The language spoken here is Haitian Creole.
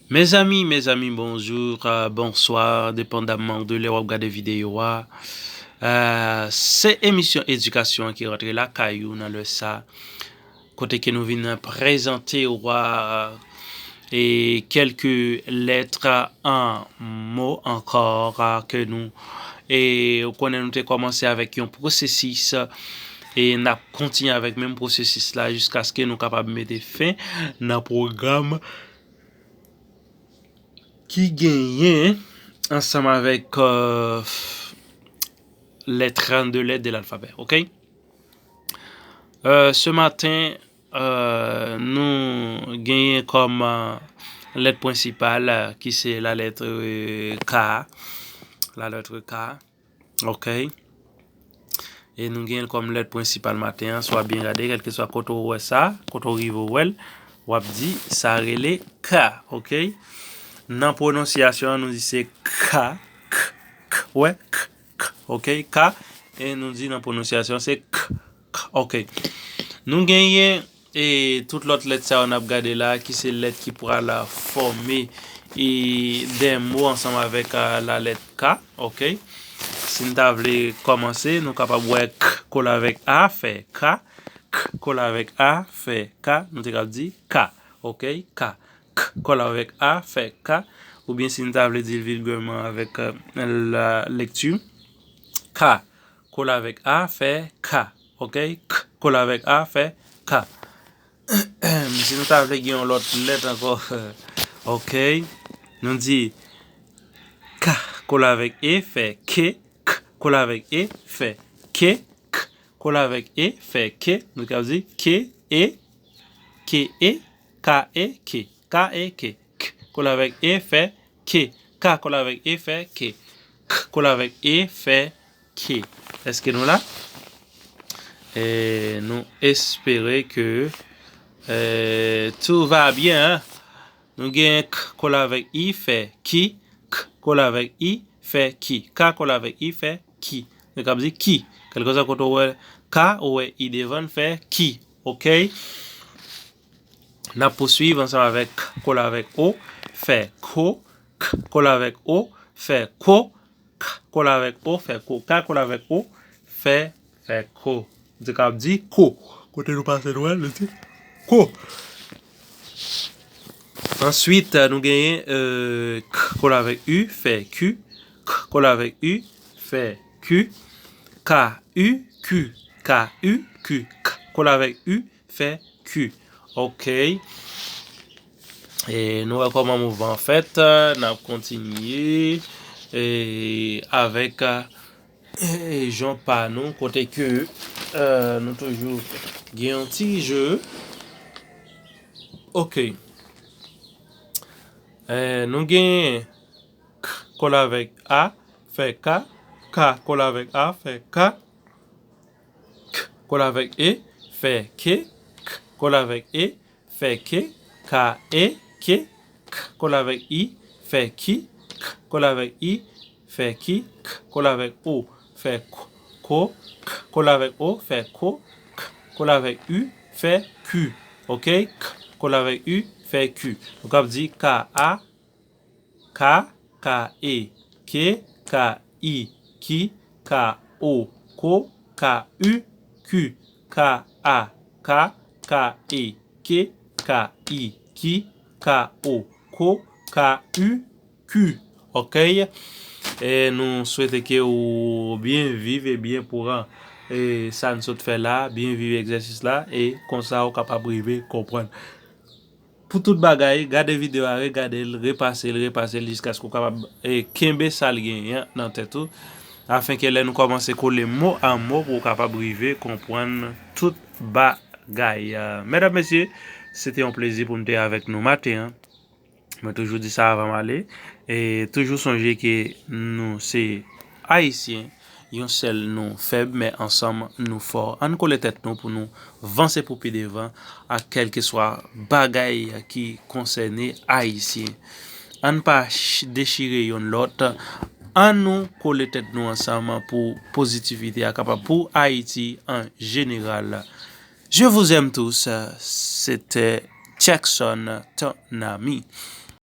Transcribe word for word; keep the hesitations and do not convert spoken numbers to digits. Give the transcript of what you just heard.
Mezanmi, mezanmi, bonjou, euh, bonswa, depandamman de lè w ap gade videyo a. Euh, se emisyon edikasyon an ki rantre lakay ou nan lè sa, kote ke nou vin prezante w, euh, e kèlke lèt an mo ankò, euh, ke nou, e ou konnen nou te kòmanse avèk yon pwosesis, e n ap kontinye avèk menm pwosesis la jiskaske nou kapab mete fen nan pwogram ki genyen ansanm avèk, euh, les trente-deux lettres de l'alphabet, ok? Euh, ce matin, euh, nou genyen kòm, euh, lèt prensipal, euh, ki se la lettre, euh, K, la lettre K. Ok. E nou gen l kòm lèt prensipal maten an, si w ap byen gade, kèlkeswa kote w wè sa, kote w rive w wè l, w ap di sa rele K, ok? Nan pwononsyasyon an, nou di se K, K, K, wè, K, K, ok? K, e nou di nan pwononsyasyon se K, K, ok? Nou genyen E tout lòt lèt sa yo n ap gade la, ki se lèt ki pral fòme e de mo ansanm avèk, a, la lèt K, ok? Si n ta vle kòmanse, nou kapab wè K kole avèk A fè K, K kole avèk A fè K, nou te kab di K, ok? K. K kole avèk A fè K, oubyen si n ta vle di l vilgèman avèk, e, la lekti, K kole avèk A fè K, ok? K kole avèk A fè K. Si nou ta vle gen yon lòt lèt ankò, ok? Nou di K kole avèk E fè K, K kole avèk E fè K, K kole avèk E fè K, nou ka di K, E, K, E, K, E, K, K, E, K. K kole avèk E fè K, K kole avèk E fè K, K kole avèk E fè K. Èske nou la? E nou espere ke, e, tout va bien, en. Nou gen K kole avèk I fè ki, K kole avèk I fè ki, K kole avèk I fè ki. Nou ka di ki. Kèlkeswa kote w wè K, ou wè I devan l fè ki. Ok? N ap pouswiv ansanm avèk K kole avèk O fè ko, K kole avèk O fè ko, K kole avèk O fè ko, K kole avèk O fè, fè ko. Nou te kab di ko. Kote nou pase nou wè l, nou di ko. Answit, nou genyen, e, K kole avèk U fè ki, K kole avèk U fè ki, K U ki, K U ki, K kole avèk U fè ki. Ok. E nou wè kòman mouvman an fèt, n ap kontinye, e, avèk, e, jan pa nou, kote ke, e, nou toujou gen yon ti je. Ok. E, nou gen K kole avèk A fè K, K kole avèk A fè K, K kole avèk E fè ke, K kole avèk E fè ke, K E ke, K kole avèk I fè ki, K kole avèk I fè ki, K kole avèk O fè ko, ko, K kole avèk O fè ko, K kole avèk U fè ki. Ok? K kole avèk U fè ki. Nou kab di K A, K, K E, ke, K I, ki, K O, ko, K U, ki, K A, K, K E, ke, K I, ki, K O, ko, K U, ki. Ok? E nou swete ke ou byen viv e byen pran, e, sa n sot fè la, byen viv egzèsis la, e konsa ou kapab rive konprann. Pou tout bagay, gade videyo a, regade l, repase l, repase l, jiskaske w kapab, e, kenbe sa l genyen an nan tèt ou, afenke lè nou kòmanse kole mo a mo, pou w kapab rive konprann tout bagay. Medam, mesye, se te yon plezi pou m te avèk nou maten an. Mwen toujou di sa avan m ale. E toujou sonje ke nou se Ayisyen, yon sèl nou fèb, men ansanm nou fò. Ann kole tèt nou pou nou vanse pou pi devan ak kèlkeswa bagay ki konsène Ayisyen. Ann pa ch-, dechire yonn lòt. Ann nou kole tèt nou ansanm pou pozitivite a kapab pou Ayiti an jeneral. Je vous aime tous, c'était Jackson, ton ami.